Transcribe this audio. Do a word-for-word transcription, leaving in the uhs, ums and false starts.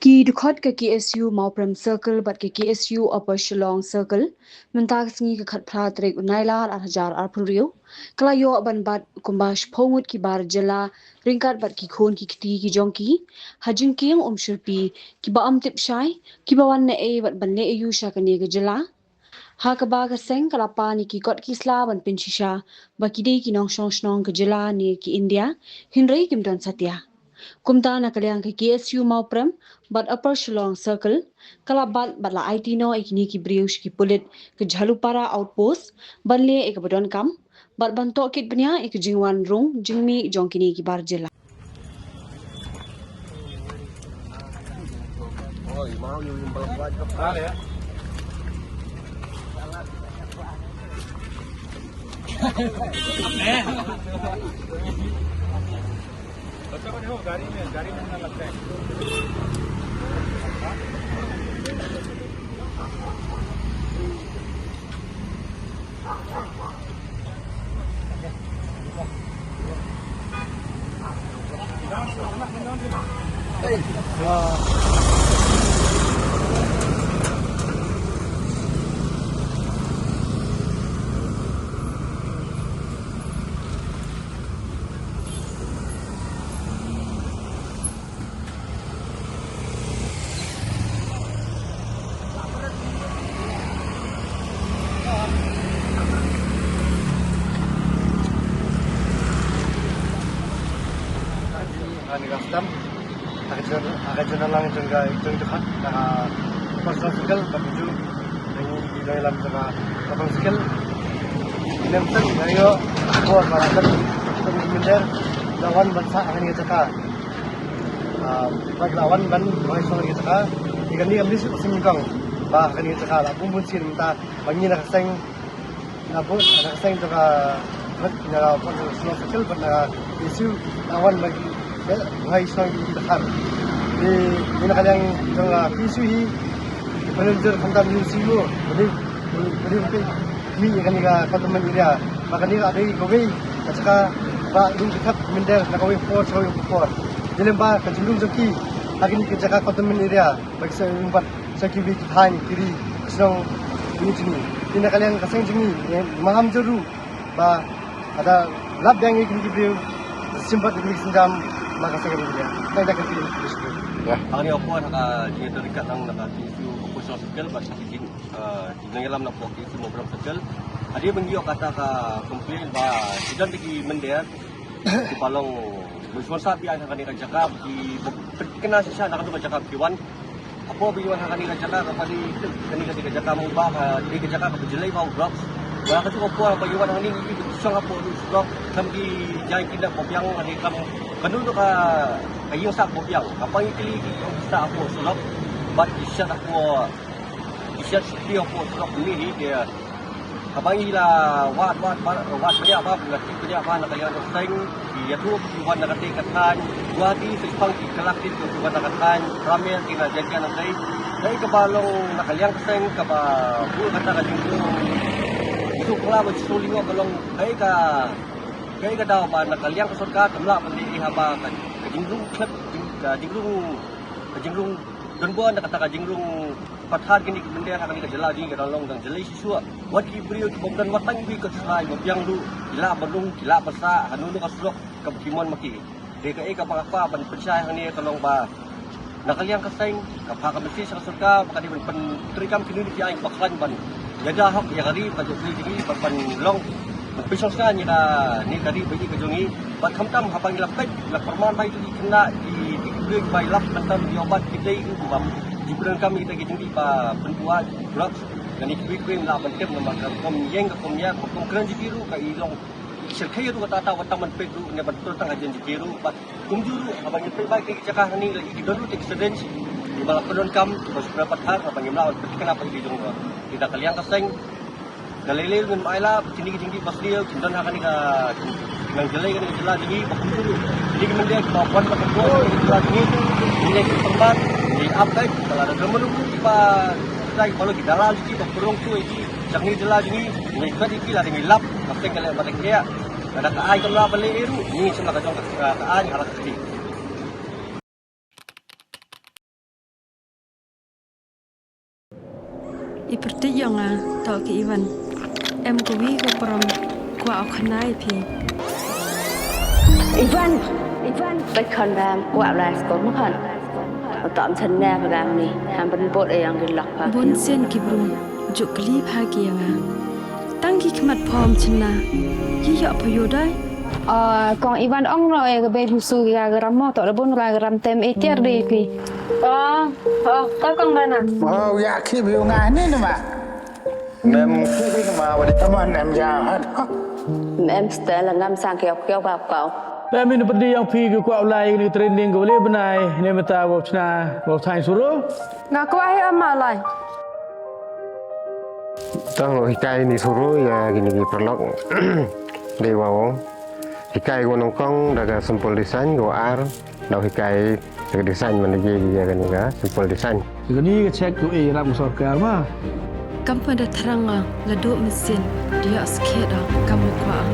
Ki dkhot ka K S U Mawprem Circle bad ka K S U Upper Shillong Circle mynta ka sngi ka khatphra tarik u Nailar ar hajar arphew hynriew ka la ïoh ban bat kumba shiphew ngut ki bar jylla ryngkat bad ki khun ki kti ki jong ki ha jingkieng Umshyrpi kiba ym tip shai kiba wan naei bad ban leh aïu sha kane ka jylla. Ha kaba ka seng ka la pan ïa ki kot ki sla ban pynshisha ba ki dei ki nongshong shnong ka jylla ne ki India, hynrei kim don satia. Kumta na ka liang ka K S U Mawprem bad Upper Shillong Circle ka la bat bad la aiti noh ïa kine ki briew sha ki pulit ka Jhalupara Outpost ban leh ïa kaba donkam bad ban tohkit bniah ïa ka jingwan rung jingmih jong kine ki bar jylla. बच्चों को देखो, गाड़ी में, गाड़ी में ना लगता है। Ani custom, aga jon, aga jon lang jong ka, jong ka, ah, personal circle, bad ju, ani di dalam jong ka personal circle. Inem sen, ayo, ko, para kan, ko, minder, lawan ban sa, ani jaka. Ah, ba ki la wan ban roi shnong ïa ka jaka. Ïa kane ka list u sngewthuh ba kane ka jaka la bun bun sien mynta ba ngi na ka seng, na bun na ka seng jong ka, na ka Shillong Circle bad na ka K S U la wan ban roi shnong ïa ka jaka. Ngi na ka liang jong ka K S U hi, ki pynlong jur khamtam ïa u C E O, ba dei, ba dei, Kmih ïa kane ka containment area. Ba kane ka dei kawei ka jaka ba dei ka thep mynder na kawei por sha kawei por. Dei lem ba ka jingrung jong ki ha kane ka jaka containment area ba ki sa rung bat sha kiwei ki thaiñ ki ri ka shnong kine jong ngi. Te na ka liang ka seng jong ngi, eh, maham jur ruh ba lada lap biang ïa kine ki briew, shim bat ïa kine ki sienjam ba ka seng ka dei ka dei. Tang da ka kine ki briew. Ya. Ha kane ka por ha ka jingïathuhlypa lang na ka K S U Opposition Circle bad ka jing, eh, jingïalam na pok K S U Mawprem Circle. Hadien ba ngi ïoh kata ka complain ba ki don ki mynder kiba long ba shu wan sah biang ha kane ka jaka, kiba pynthikna shisha na kano ka jaka ki wan. Hapoh ba ki wan ha kane ka jaka kaba dei kane ka dei ka jaka Mawba, ka dei ka jaka kaba jlei bha u drugs. Ba ka juh ka por ba ki wan hangne ki shong hapoh u drugs, khlem ki jaiñ kidnap ba biang, hangne khlem kano kano ka ïing sah ba biang. Haba ngi kylli ki ong ki sah hapoh surok bad ki shet hapoh, ki shet shuki hapoh surok, kine hi ki Haba ngi la wad, wad, wad, wad bniah bha, la tip bniah bha na ka liang ka seng, ki ïathuh ki wan na katei ka thaiñ Guwahati, shipang ki collective ki wan na ka thaiñ Pramer, ki na Jaiñtia na katei. Kaei kaba long na ka liang ka seng kaba bun kata ka jingrung. Ngi shu phylla ba shu lyngngoh ka long kaei ka, kaei ka daw ba na ka liang ka sorkar kam lah ban leh ei haba ka, ka jingrung khlem, jing-, ka jingrung, ka jingrung donbor na kata ka jingrung pathar kine ki mynder ha kane ka jylla jong ngi ka dang long dang jlei shisha. Wat ki briew kiba don wat tang iwei ka trai ba biang ruh ki lah ban rung, ki lah ban sah ha kano kano ka surok kaba ki mon ma ki. Te kaei kaba nga kwah ban pynshai hangne ka long ba na ka liang ka seng ka phah ka message sha ka sorkar ba ka dei ban pyntreikam kine ki aiñ ba khlaiñ ban ïada hok ïa ka ri bad ïa ka ri jong ngi bad ban long ban pynshong shngain ïa kane ka ri ba ïeit ka jong ngi. Bad khamtam haba ngi la peit la pyrman ba ïa ki khynnah ki, ki briew ba ïalap mynta ïa u bat ki dei u bam. Ki pyndonkam ïa kita ki jingdih ba pynbuaid drugs. Lane kiwei kiwei ym lah ban tip namar ka rukom ïeng, ka rukom ïaid, ka rukom kren jong ki ruh ka i long. Shyrkhei ruh kata kata wat tang ban peit ruh ne ban tur tang hajan jong ki ruh. Bad kumjuh ruh haba ngi peit ba ki jaka hangne la i ki don ruh ki syringe. Ki ba la pyndonkam ba shu pyndonkam pathar haba ngim lah ban peit kane ba i ki jong ruh. Kita ka liang ka seng. Ka lei lei ngin ai la kine ki jingdih ba sniew kin don ha kane ka, nang jyllei kane ka jylla jong ngi ba kumjuh ruh. Kine ki mynder kiba wan ba ka bor kane ka jylla jong ngi. Kine ki pynban, kine ki update, ka la da ka menu kiba dei ba long ki dalal jong ki ba pynrung tu ïa ki jong kane ka jylla jong ngi. Ngi kwah ïa ki la da ngi lap, ba seng ka leh ba da ka ïa. Lada ka aiñ kam lah ban leh ei ruh, ngi shem la ka jong ka, ka aiñ ha la ka kti. I pyrthei ïa nga, to ki Ivan. Em kawi ka pram kwah u khana ïa phi. Ivan, Ivan, peit khon bam, kwah lai sko mo khon. Uto ym chynna pha gam ni, ham pynbot ïa ong ki lok pha. Bun sien ki briew ju kylli pha ki ïa nga. Tang ki khmat phom chynna, ki ïoh pha ïoh dai. Ah, kong Ivan ong no ïa ka bei phu su ïa ka ram mo, to da bun ka ram tem e tiar dei ki. Oh, oh, to kong Bana. Oh, ïa ki bi nga ni ni ma. Mem ki bi ma wa di taman em ja hat. Mem stel ngam sang kiau kiau ka kau. Mem in pedi yang phi ki kwah ulai ni training ko le benai ni meta wa chna wa thai suru. Nga kwah hi ama lai. Tang lo hikai ni suru ïa kini ki paralok. Dei wa ong. Hikai ko nongkong da ka simple design ko ar. Dau hikai da ka design man da ji ïa kani ka simple design. Kani ka check ko e ram sorkar ma. Kam pa da thrang nga la do mesin dia skhet da kam kwah.